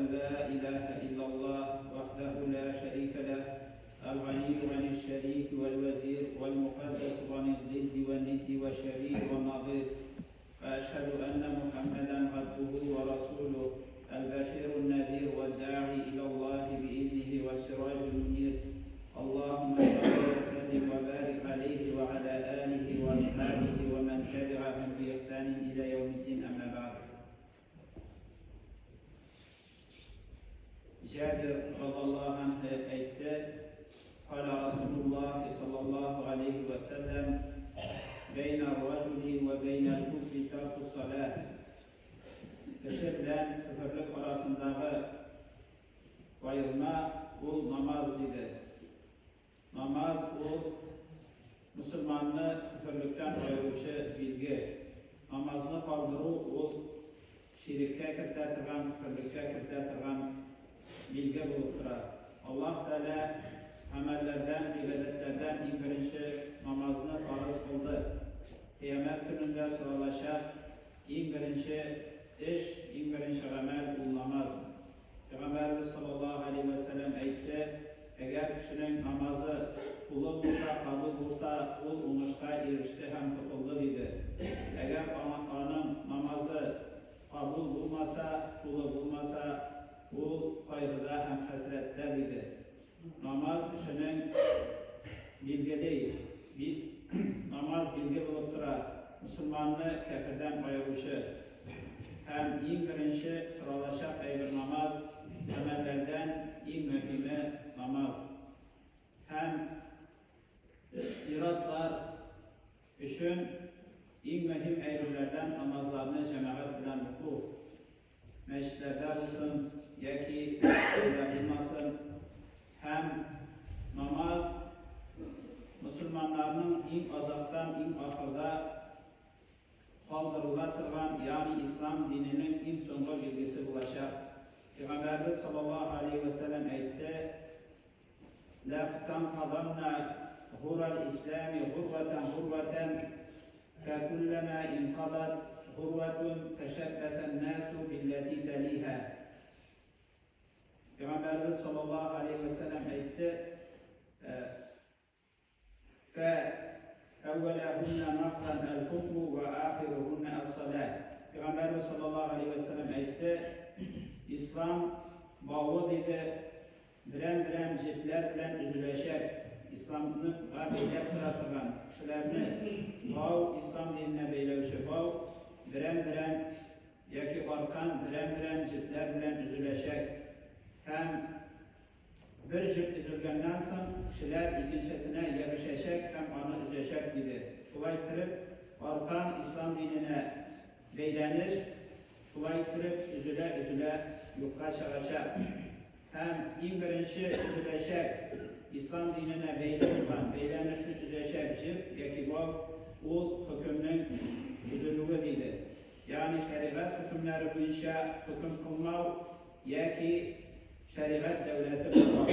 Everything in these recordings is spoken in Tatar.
أن لا إله إلا الله وحده لا شريك له الغني عن الشريك والوزير والمقدس عن الضد والند والشريك والنظير وأشهد أن محمدا عبده ورسوله البشير النذير والداعي إلى الله بإذنه والسراج المنير اللهم صل وسلم وبارك عليه وعلى آله وأصحابه ومن تبعهم بإحسان إلى يوم الدين أما بعد. Jabir radhiyallohu anhu aytdi: Qala Rasululloh sallallohu alayhi va sallam: Bayna ar-rajuli va bayna al-kufri tarku salah. Kishi bilan kufrlik orasindagi ayirma ul namaz dedi. Namaz ul musulmonni kufrlikdan ayiruvchi belgi. Namozni qoldiruv ul shirkka kiritadigan, kufrlikka kiritadigan belgi bo'lib turadi. Alloh taolo amallardan, ibodatlardan eng birinchi namozni farz qildi. Qiyomat kunida so'ralashaq eng birinchi ish, eng birinchi amal ul namoz. Payg'ambarimiz sollallohu alayhi vasallam aytdi: agar kishining namozi to'liq bo'lsa, qabul bo'lsa, u o'ngishga erishdi ham topildi dedi. Agar onaning namozi qabul bo'lmasa, to'liq bo'lmasa, u qayg'uda ham hasratda dedi. Namoz kishining belgili, namoz belgi bo'lib turadi. Musulmonni kafirdan ayiruvchi ham eng birinchi so'ralashaq aybir namoz, amallardan eng muhimi namoz. Ham irodlar uchun eng muhim aybirlardan namozlarni jamoat bilan o'quv. Masjidlarda bo'lsin yoki bo'lmasin, ham namoz musulmonlarning eng azoqdan eng oxirida qoldirila turgan, ya'ni islom dinining eng so'nggi belgisi bo'lajak. Payg'ambarimiz sollallohu alayhi vasallam aytdi: La tanqadanna g'ural islami g'urvatan g'urvatan fakullama inqadat g'urvatun tashabbatha an-nasu billati taliha. Payg'ambarimiz sollallohu alayhi vasallam aytdi: fa awwalahunna naqdan al-hukmu va akhiruhunna as-salat. Payg'ambarimiz sollallohu alayhi vasallam aytdi: islom bog'i dedi, biram-biram jiplar bilan uzilashak. Islomni beylab turadigan kishilarni bog', islom dinine beylovchi bog' biram-biram yoki orqan biram-biram jiplar bilan uzilashak. Ham bir jip uzilgandan so'ng kishilar ikkinchisine yopishashak ham uni uzashak dedi. Shulay turib orqan islom dinine beylanish shulay turib uzila-uzila yo'qqa chiqashak. Ham eng birinchi uzilashak islom dinine beylangan beylanishni uzashak jip yoki bog' ul hukmning uziluvi dedi. Ya'ni shariat hukmlari bo'yicha hukm qilmov yoki shariat davlati bo'lmoq.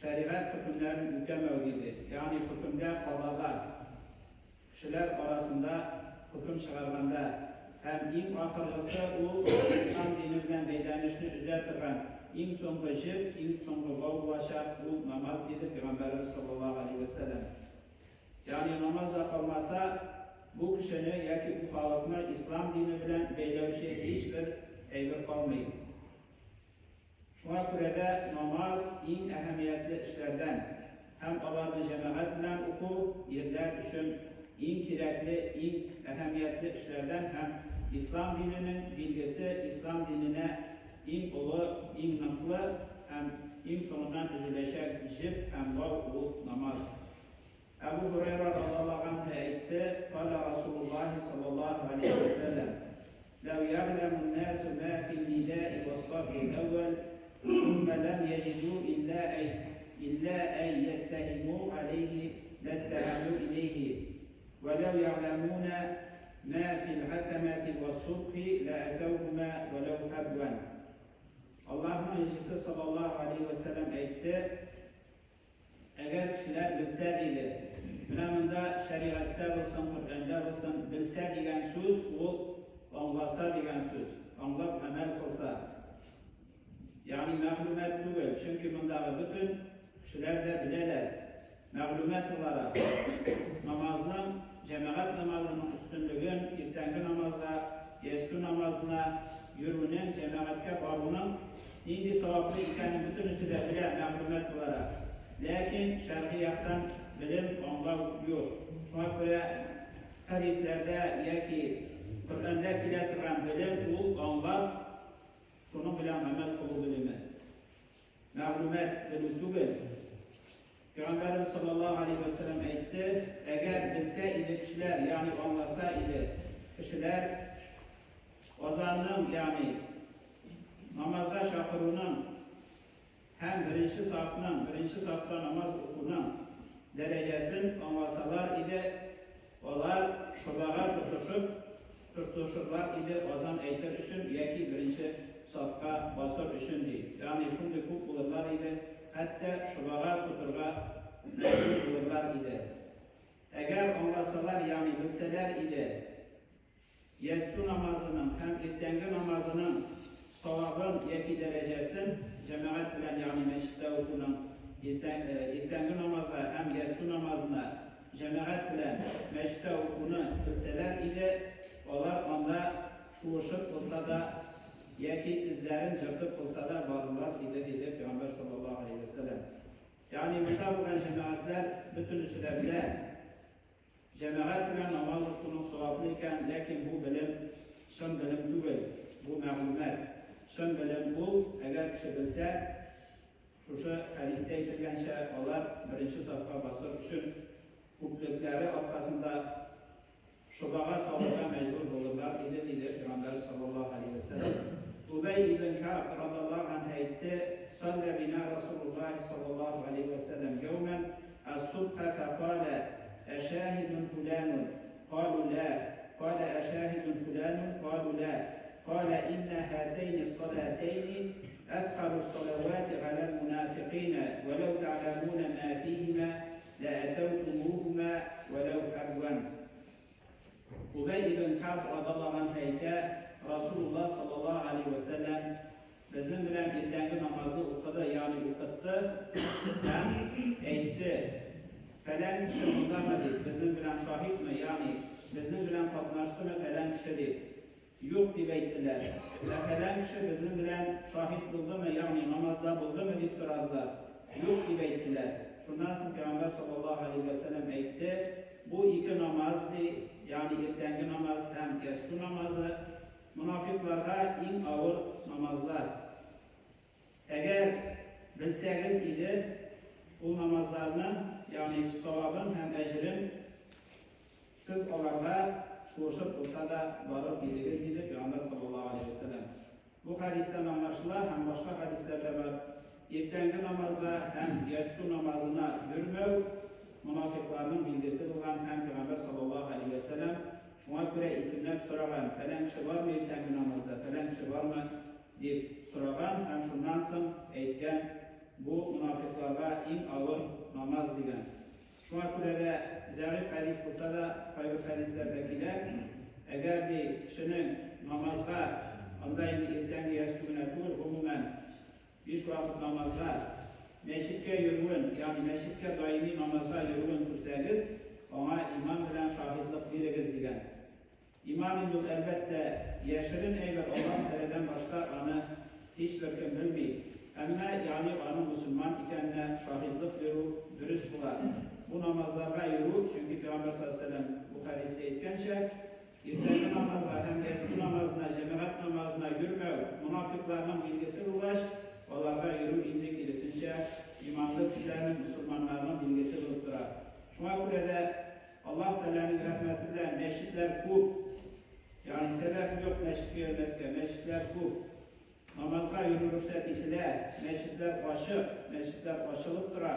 Shariat hukmlarini o'tamov dedi. Ya'ni hukmda qadoda kishilar orasida hukm chiqarganda ham eng oxirgisi u islom dini bilan beylanishni uzatirgan eng so'nggi jip, eng so'nggi bog' bo'lajak u namoz dedi Payg'ambarimiz sollallohu alayhi vasallam. Ya'ni namozda qolmasa bu kishini yoki bu xalqni islom dini bilan beylovchi hech bir aybir qolmaydi. Shunga ko'ra da namoz eng ahamiyatli ishlardan, ham ularni jamoat bilan o'quv yerlar uchun eng kerakli, eng ahamiyatli ishlardan, ham islom dinining belgisi, islom dinine eng ulug', eng niqli ham eng so'ngidan uzilashak jip ham bog' u namoz. Abu Hurayra radhiyallohu anhu aytdi: Qala Rasululloh sallallohu alayhi vasallam: Law ya'lamu an-nasu ma fi an-nida'i was-saffi al-awwal thumma lam yajidu illa an yastahimu alayhi lastahamu ilayhi wa law ya'lamuna ma fi al-'atamati was-subhi la atawhuma walau habwan. Allohning elchisi sollallohu alayhi vasallam aytdi: agar kishilar bilsa dedi, mana bunda shariatda bo'lsin, Qur'onda bo'lsin, bilsa degan so'z u anglasa degan so'z, anglab amal qilsa. Ягъни мәгълүмат түгел, чөнки мондагы бөтен кешеләр дә беләләр. Мәгълүмат буларак, намазның, җәмәгать намазының өстенлеген, иртәнге намазга, ястү намазына йөрүнең, җәмәгатькә баруның нинди саваплы икәнен бөтенесе дә белә, мәгълүмат буларак. Ләкин шәргый яктан белем, аңлау юк. Шуңа күрә хәдисләрдә яки Коръәндә килә торган белем ул аңлап, шуның белән гамәл кылу белеме. Мәгълүмат белү түгел. Пәйгамбәребез саллаллаһу алейһи вә сәлләм әйтте, әгәр белсә иде кешеләр, ягъни аңласа иде кешеләр азанның, ягъни намазга чакыруның һәм беренче сафның, беренче сафта намаз укуның дәрәҗәсен аңласалар иде, алар шобага тотышып, тотышырлар иде азан әйтер өчен яки беренче сафка басыр өчен, ди. Ягъни шундый күп булырлар иде, хәтта шобага тотырга мәҗбүр булырлар иде. Әгәр аңласалар, ягъни белсәләр иде, ястү намазының һәм иртәнге намазының савабын яки дәрәҗәсен җәмәгать белән, ягъни мәчеттә укуның иртәнге намазга һәм ястү намазына җәмәгать белән мәчеттә укуны белсәләр иде, алар анда шуышып булса да яки тезләрен җыртып булса да барырлар иде, диде Пәйгамбәр саллаллаһу алейһи вә сәлләм. Ягъни монда булган җәмәгатьләр бөтенесе дә белә, җәмәгать белән намаз укуның саваплы икән, ләкин бу белем чын белем түгел, бу мәгълүмат. Чын белем ул, әгәр кеше белсә, шушы хәдистә әйтелгәнчә, алар беренче сафка басыр өчен күплекләре аркасында шобага салырга мәҗбүр булырлар иде, диде Пәйгамбәр саллаллаһу алейһи вә сәлләм. Убәй ибн Кәгъб радаллаһу анһу әйтте, Салля бина Расулуллаһи саллаллаһу алейһи вә сәлләм яумән ас-субха фәкалә, Әшаһидун фуланун? Калу ла. Калә әшаһидун фуланун? Калу ла. Калә иннә һатәйни ссалатәйни әthкалу ссалавати галәл мунафикыйна вә ләү тәгъләмуна ма фиһима ләәтәүтумуһума вә ләү хәбвән. Убәй ибн Кәгъб радаллаһу анһу әйтә, Расулуллаһ саллаллаһу галәйһи вә сәлләм безнең белән иртәнге намазны укыды, ягъни укытты һәм әйтте, Фәлән кеше мондамы дип, безнең белән шаһитмы, ягъни безнең белән катнаштымы фәлән кеше дип. Юк, дип әйттеләр. Ә фәлән кеше безнең белән шаһит булдымы, ягъни намазда булдымы, дип сорадылар. Юк, дип әйттеләр. Шуннан соң Пәйгамбәр саллаллаһу галәйһи вә сәлләм әйтте, Бу ике намаз, ди, ягъни иртәнге намаз һәм ястү намазы, монафикъларга иң авыр намазлар. Әгәр белсәгез иде, ул намазларны, ягъни савабын һәм әҗерен, сез аларга шуышып булса да барыр идегез, диде Пәйгамбәр саллаллаһу галәйһи вә сәлләм. Бу хәдистән аңлашыла һәм башка хәдисләрдә бар, иртәнге намазга һәм ястү намазына йөрмәү монафикъларның билгесе булган һәм Пәйгамбәр саллаллаһу галәйһи вә сәлләм шуңа күрә исемләп сораган, фәлән кеше бармы иртәнге намазда, фәлән кеше бармы дип сораган һәм шуннан соң әйткән, бу монафикъларга иң авыр намаз дигән. Шуңа күрә дә зәгыйфь хәдис булса да, кайбер хәдисләрдә килә, әгәр ди кешенең намазга, анда инде иртәнге ястү генә түгел, гомумән, биш вакыт намазга мәчеткә йөрүен, ягъни мәчеткә даими намазга йөрүен күрсәгез, аңа иман белән шаһитлык бирегез, дигән. Иман инде ул, әлбәттә, яшерен әйбер, Аллаһ Тәгаләдән башка аны һичбер кем белми. Әмма, ягъни аның мөселман икәненә шаһитлык бирү дөрес була. Бу намазларга йөрү, чөнки Пәйгамбәр саллаллаһу галәйһи ва сәлләм бу хәдистә әйткәнчә, иртәнге намазга һәм ястү намазына, җәмәгать намазына йөрмәү монафикъларның билгесе булгач, аларга йөрү инде, киресенчә, иманлы кешеләрнең, мөселманнарның билгесе булып тора. Шуңа күрә дә Аллаһ Тәгаләнең рәхмәте белән мәчетләр күп. Ягъни сәбәп юк мәчеткә йөрмәскә, мәчетләр күп. Намазга йөрү рөхсәт ителә, мәчетләр ачык, мәчетләр ачылып тора,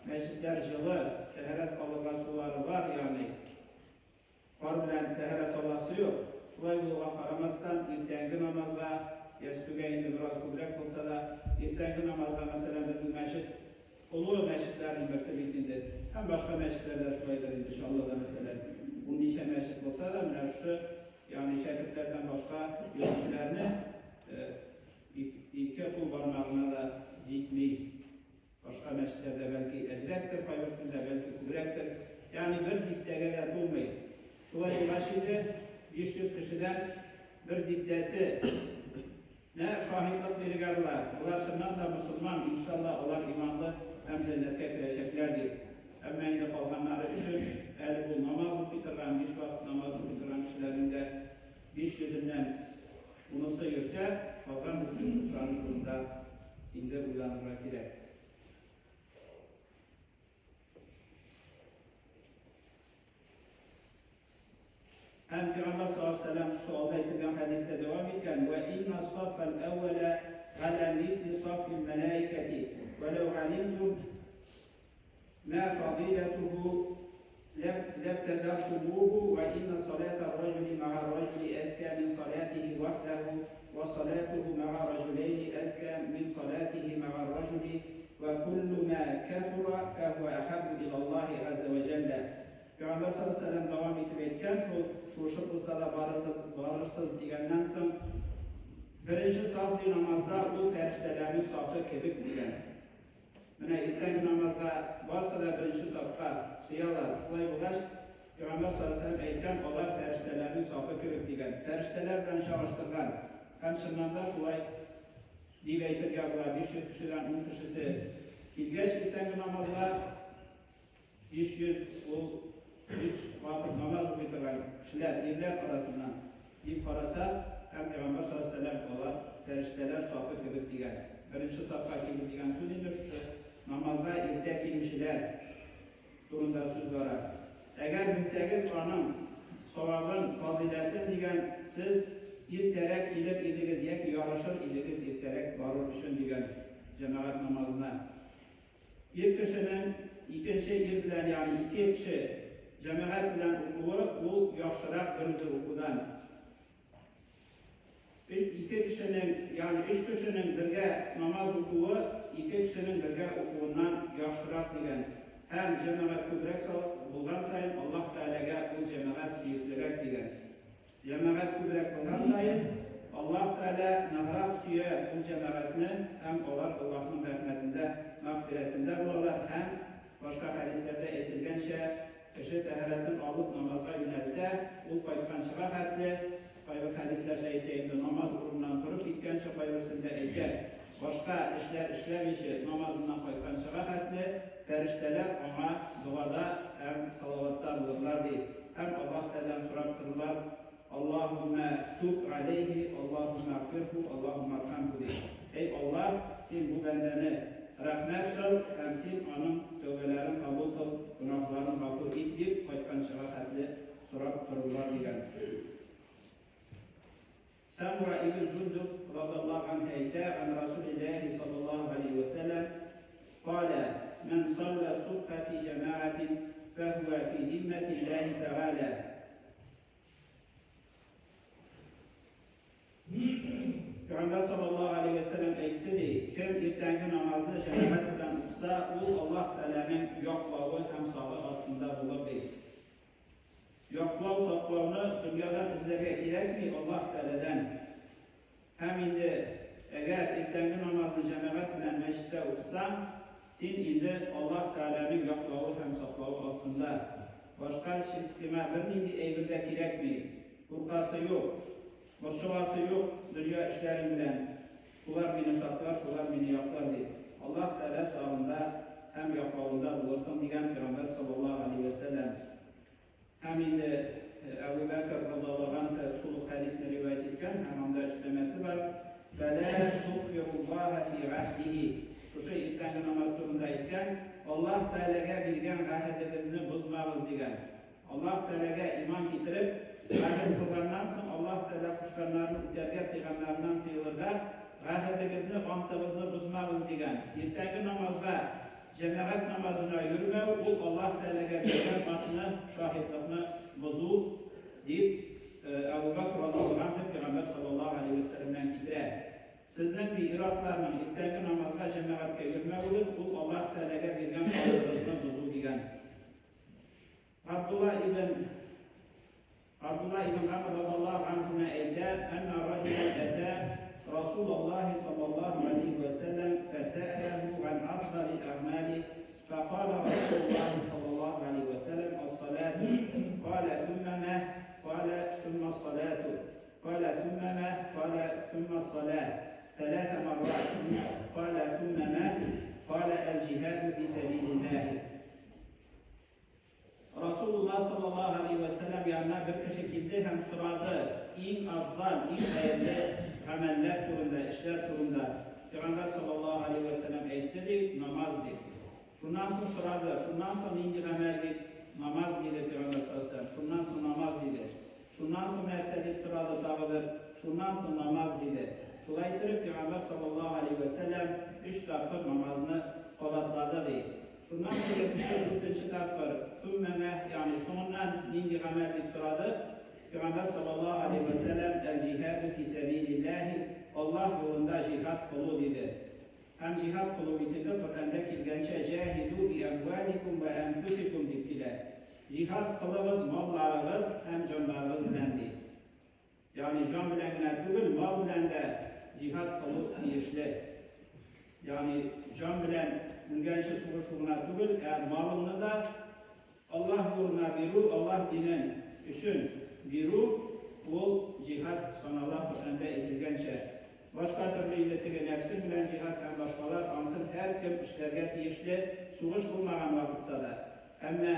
мәчетләр җылы, тәһарәт алырга сулары бар, ягъни кар белән тәһарәт аласы юк. Шулай булуга карамастан, иртәнге намазга, ястүгә инде бераз күбрәк булса да, иртәнге намазга, мәсәлән, безнең мәчет Олы мәчетләрнең берсе бит инде. Һәм башка мәчетләр дә шулайдыр инде, Чаллыда, мәсәлән, унничә мәчет булса да, менә шушы, ягъни шәкертләрдән башка йөрүчеләрне Ике кул бармагына да җитми. Башка мәчетләрдә бәлки әзрәктер, кайберсендә бәлки күбрәктер. Ягъни бер дистәгә дә тулмый. Шулай булгач инде 500 кешедән бер дистәсе нә шаһитлык бирергә була. Болар чыннан да мусульман, иншалла, алар иманлы һәм җәннәткә керәчәкләр дип. Әмма инде калганнары өчен әле бу намаз укый торган, биш вакыт намаз укый торган кешеләрнең дә 500-ннән унысы йөрсә, калган 490 турында инде уйланырга кирәк. Һәм Пәйгамбәр саллаллаһу алейһи ва сәлләм шушы алда әйтелгән хәдистә дәвам иткән: "Ва инна саффал әүвәлә галя мисли саффил мәлаикәти, ва ләү галимтум ма фадилатуху лабтадартумуху ва инна салата ар-раҗули ма'а ар-раҗули азка мин салатихи вахдаху ва салатуху ма'а раҗулайни азка мин салатихи ма'а ар-раҗули ва куллу ма кафура фахуа ахаббу иля Аллаһи азза ва җәллә". Пәйгамбәр саллаллаһу алейһи ва сәлләм дәвам итеп әйткән, шул шушы булса да барыгыз, барырсыз дигәннән соң, беренче саф ди намазда ул фәрештәләрнең сафы кебек дигән. Менә иртәнге намазга барсы да беренче сафка сыялар. Шулай булгач, Пәйгамбәр саллаллаһу алейһи ва сәлләм әйткән, алар фәрештәләрнең сафы кебек дигән. Фәрештәләр белән чагыштырган. Һәм чыннан да шулай дип әйтергә була. 500 кешедән 10 кешесе килгәч иртәнге намазга 500 ул өч вакыт намаз укый торган кешеләр, ирләр арасыннан дип караса, һәм Пәйгамбәр саллаллаһу алейһи ва сәлләм алар фәрештәләр сафы кебек дигән. Беренче сафка килү дигән сүз инде шушы намазга иртә килүчеләр турында сүз бара. Әгәр белсәгез аның савабын, фазыйләтен дигән, сез иртәрәк килер идегез яки ярышыр идегез иртәрәк барыр өчен дигән җәмәгать намазына. Ир кешенең икенче ир белән, ягъни ике кеше җәмәгать белән укуы, ул яхшырак берүзе укудан. Ике кешенең, ягъни өч кешенең бергә намаз укуы ике кешенең бергә укуыннан яхшырак дигән. Һәм җәмәгать күбрәк булган саен Аллаһ Тәгаләгә ул җәмәгать сөеклерәк дигән. Җәмәгать күбрәк булган саен, Аллаһ Тәгалә ныграк сөя ул җәмәгатьне һәм алар Аллаһның рәхмәтендә, мәгъфирәтендә булалар һәм, башка хәдисләрдә әйтелгәнчә, кеше тәһарәтен алып намазга юнәлсә, ул кайтканчыга хәтле, кайбер хәдисләрдә әйтә инде, намаз урыныннан торып киткәнче, кайберсендә әйтә, башка эшләр эшләмичә намазыннан кайтканчыга хәтле, фәрештәләр аңа догада һәм салаватта булырлар, ди. Һәм Аллаһ Тәгаләдән сорап торырлар, Аллаһуммә туб галәйһи, Аллаһуммә гфирһу, Аллаһуммә архамһу, дип. Әй Аллаһ, Син бу бәндәне рәхмәт кыл һәм Син аның тәүбәләрен кабул кыл, гөнаһларын гафу ит, дип кайтканчыга хәтле сорап торырлар, дигән. Самура ибн Җундуб радаллаһу анһу әйтә, Ан Расулиллаһи саллаллаһу галәйһи вә сәлләм, Калә, Мән саллә субха фи җәмәгатин, фәһүә фи зиммәтиллаһи тәгалә. Пәйгамбәр саллаллаһу галәйһи вә сәлләм әйтте ди, кем иртәнге намазны җәмәгать белән укыса, ул Аллаһ Тәгаләнең яклавы һәм сагы астында булыр ди. Яклау, саклауны дөньядан эзләргә кирәкми, Аллаһ Тәгаләдән. Һәм инде әгәр иртәнге намазны җәмәгать белән мәчеттә укысаң, син инде Аллаһ Тәгаләнең яклавы һәм саклавы астында. Башка сиңа бернинди әйбер дә кирәкми. Куркасы юк, борчыласы юк дөнья эшләрең белән. Шулар мине саклар, шулар мине яклар дип. Аллаһ Тәгалә сагында һәм яклавында булырсың, дигән Пәйгамбәр саллаллаһу галәйһи вә сәлләм. Һәм инде Әбү Бәкер радиаллаһу анһу шул ук хәдисне риваять иткән һәм анда өстәмәсе бар, Фәлә тукфируллаһа фи гаһдиһи. Шушы иртәнге намаз турында әйткән, Аллаһ Тәгаләгә биргән гаһедегезне бозмагыз, дигән. Аллаһ Тәгаләгә иман китереп, гаһед кылганнан соң Аллаһ Тәгалә кушканнарын үтәргә, тыйганнарыннан тыелырга, гаһедегезне, антыгызны бозмагыз, дигән. Иртәнге намазга Җәмәгать намазына йөрмәү, ул Аллаһ Тәгаләгә биргән антны, шаһитлыкны бозу, дип, Әбү Бәкр радиаллаһу анһу Пәйгамбәр саллаллаһу галәйһи вә сәлләмнән китерә. Сезнең, ди, ир-атларның иртәнге намазга җәмәгатькә йөрмәвегез, ул Аллаһ Тәгаләгә биргән антыгызны бозу, дигән. Габдулла ибн Габдулла ибн Гамр радиаллаһу анһума әйтә, Әнна раҗулан әтә رسول الله صلى الله عليه وسلم فسأله عن أفضل الأعمال فقال رسول الله صلى الله عليه وسلم الصلاة قال ثم ما قال ثم الصلاة قال ثم ما قال ثم الصلاة ثلاث مرات قال ثم ما قال الجهاد في سبيل الله. Rasulullah sallallahu aleyhi ve sellem yanına bir kişi kildi hem soradı иң афзал, иң хәерле гамәлләр турында, эшләр турында. Пәйгамбәр саллаллаһу алейһи вә сәлләм әйтте ди, намаз дип. Шуннан соң сорады, шуннан соң нинди гамәл дип, намаз диде Пәйгамбәр саллаллаһу алейһи вә сәлләм. Шуннан соң намаз диде. Шуннан соң нәрсә дип сорады тагы бер, шуннан соң намаз диде. Шулай итеп Пәйгамбәр саллаллаһу алейһи вә сәлләм өч тапкыр намазны кабатлады ди. Шуннан соң дүртенче тапкыр, "Thumma ma", ягъни соңыннан нинди гамәл дип сорады. Пәйгамбәр саллаллаһу алейһи вә сәлләм "Әл-җиһаду фи сәбилиллаһи", Аллаһ юлында җиһад кылу диде. Һәм җиһад кылу бит инде Коръәндә килгәнчә "Җаһиду би әмваликум ва әнфусикум" дип килә. Җиһад кылыгыз малларыгыз һәм җаннарыгыз белән ди. Ягъни җан белән генә түгел, мал белән дә җиһад кылу тиешле. Ягъни җан белән үлгәнче сугышу гына түгел, ә малыңны да Аллаһ юлына бирү, Аллаһ динен өчен бирү ул җиһад санала Коръәндә әйтелгәнчә. Башка төрле инде теге нәфсе белән җиһад һәм башкалар, ансын һәркем эшләргә тиешле сугыш булмаган вакытта да. Әмма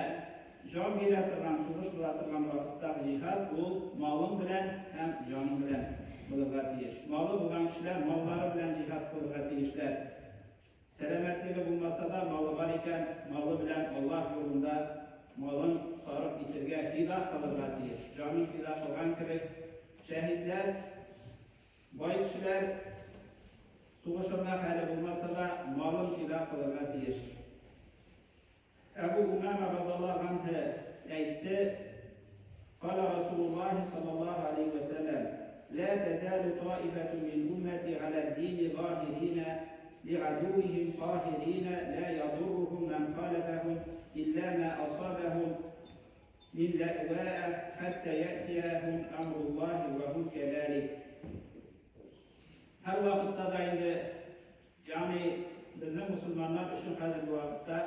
җан бирә торган, сугыш була торган вакыттагы җиһад ул малың белән һәм җаның белән булырга тиеш. Малы булган кешеләр маллары белән җиһад кылырга тиешләр. Сәламәтлеге булмаса да, малы бар икән, малы белән Аллаһ юлында малын сарыф итәргә, фида кылырга тиеш. Җанын фида кылган кебек шәһидләр, бай кешеләр сугышырга хәле булмаса да, малын фида кылырга тиеш. Әбу Умама радиаллаһу анһу әйтте: "Кала Расулуллаһи саллаллаһу алейһи ва сәлләм: لا تزال طائفة من أمتي على الدين ظاهرين لعدوهم قاهرين لا يضرهم من خالفهم إلا ما أصابهم من لأواء حتى يأتيهم أمر الله وهم كذلك." Һәр вакытта да инде, ягъни безнең мусульманнар өчен хәзерге вакытта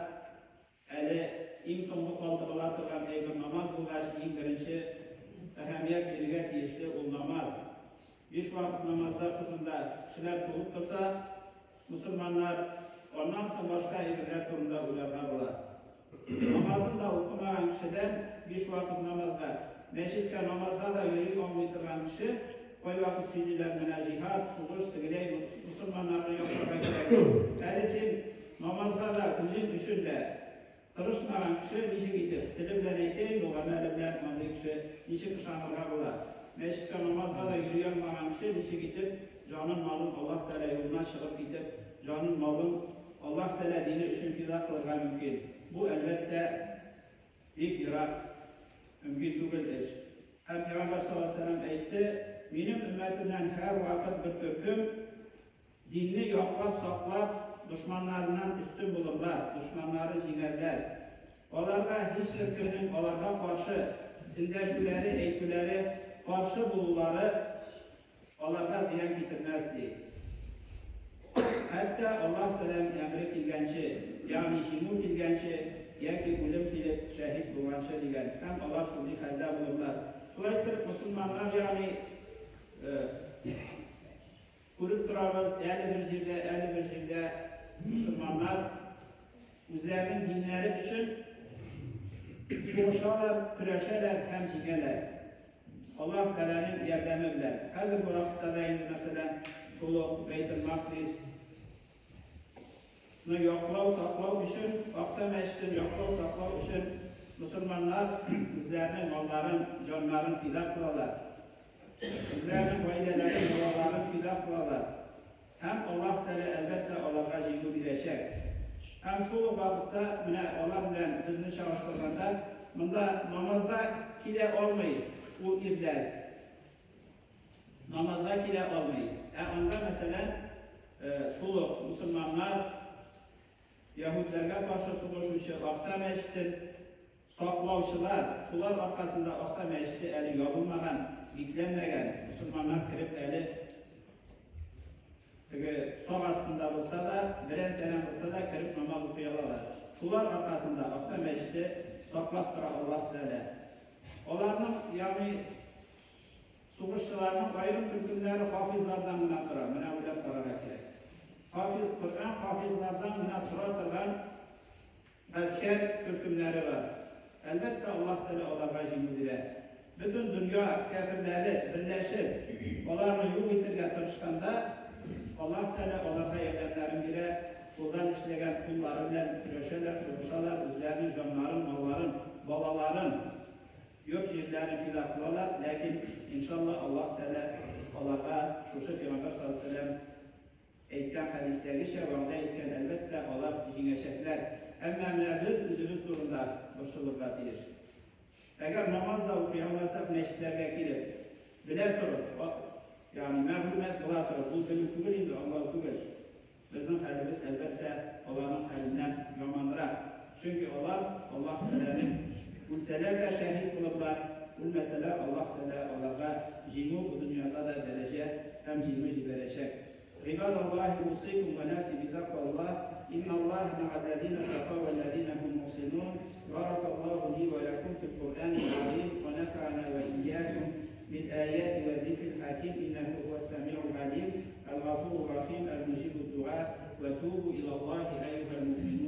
әле иң соңгы калдырыла торган әйбер намаз булгач, иң беренче әһәмият бирергә тиешле ул намаз. Биш вакыт намазда шушында кешеләр тулып торса, мусульманнар аннан соң башка әйберләр турында уйларга була. Намазын да укымаган кешедән биш вакыт намазга, мәчеткә намазга да йөри алмый торган кеше, кайвакыт сөйлиләр менә җиһад, сугыш, тегеләй мусульманнарны якларга кирәк. Әле син намазга да үзең өчен дә тырышмаган кеше ничек итеп, теле белән әйтә инде, гамәле белән андый кеше ничек ышанырга була? Мәчеткә намазга да йөри алмаган кеше ничек итеп җанын, малын Аллаһ Тәгалә юлына чыгып китеп, җанын, малын Аллаһ Тәгалә дине өчен фида кылырга мөмкин? Бу әлбәттә бик ерак, мөмкин түгел эш. Һәм Пәйгамбәр саллаллаһу алейһи ва сәлләм әйтте: "Минем өммәтемнән һәрвакыт бер төркем динне яклап, саклап, дошманнарыннан өстен булырлар, дошманнары җиңәрләр. Аларга һич бер кемнең аларга каршы эндәшүләре, әйтүләре, каршы булулары аларга зыян китермәс", ди. Хәтта Аллаһ Тәгаләнең әмере килгәнче, ягъни җиңү килгәнче яки үлем килеп шәһид булганчы дигән. Һәм алар шундый хәлдә булырлар. Шулай итеп мусульманнар, ягъни күреп торабыз, әле бер җирдә, әле бер җирдә мусульманнар үзләренең диннәре өчен сугышалар, көрәшәләр һәм җиңәләр. Аллаһ Тәгаләнең ярдәме белән. Хәзерге вакытта да инде, мәсәлән, шул ук Бәйтел Макдис ны яклау, саклау өчен, Акса мәчетен яклау, саклау өчен мусульманнар үзләренең малларын, җаннарын фида кылалар. Үзләренең гаиләләрен, балаларын фида кылалар. Һәм Аллаһ Тәгалә әлбәттә аларга җиңү бирәчәк. Һәм шул ук вакытта менә алар белән безне чагыштырганда, монда намазга килә алмый ул ирләр. Намазга килә алмый. Ә анда, мәсәлән, шул ук мусульманнар яһүдләргә каршы сугышучы Акса мәчетен саклаучылар, шулар аркасында Акса мәчете әле ябылмаган, бикләнмәгән, мусульманнар кереп әле Теге сак астында булса да, берән-сәрән булса да кереп намаз укый алалар. Шулар аркасында Акса мәчете саклап тора Аллаһ Тәгалә. Аларның, ягъни сугышчыларның аерым төркемнәре хафизлардан гына тора. Менә уйлап карарга кирәк. Хафиз, Коръән хафизлардан гына тора торган Гаскәр төркемнәре бар. Әлбәттә, Аллаһ Тәгалә аларга җиңү бирә. Бөтен дөнья кяферләре берләшеп, аларны юк итергә тырышканда, Аллаһ Тәгалә аларга ярдәмнәрен бирә, кулдан эшләгән куллары белән көрәшәләр, сугышалар, үзләренең җаннарын, малларын, балаларын, йорт-җирләрен фида кылалар, ләкин, иншалла, Аллаһ Тәгалә аларга шушы Пәйгамбәр саллаллаһу галәйһи ва сәлләм Әйткән хәдистәгечә, вәгъдә иткән, әлбәттә, алар җиңәчәкләр. Әмма менә без үзебез турында борчылырга тиеш. Әгәр намаз да укый алмасак, мәчетләргә килеп, белә торып, ягъни мәгълүмат була торып, ул белү түгел инде, аңлау түгел. Безнең хәлебез, әлбәттә, аларның хәленнән яманрак. Чөнки алар Аллаһ Тәгаләнең үлсәләр дә шәһит булырлар, үлмәсәләр, Аллаһ Тәгалә аларга җиңү, бу дөньяда да дәрәҗә һәм җиңү җибәрәчәк. عباد الله أوصيكم ونفسي بتقوى الله إن الله مع الذين اتقوا والذين هم محسنون بارك الله لي ولكم في القرآن العظيم ونفعنا وإياكم بالآيات والذكر الحكيم إنه هو السميع العليم الغفور الرحيم المجيب الدعاء وتوبوا إلى الله أيها المؤمنون.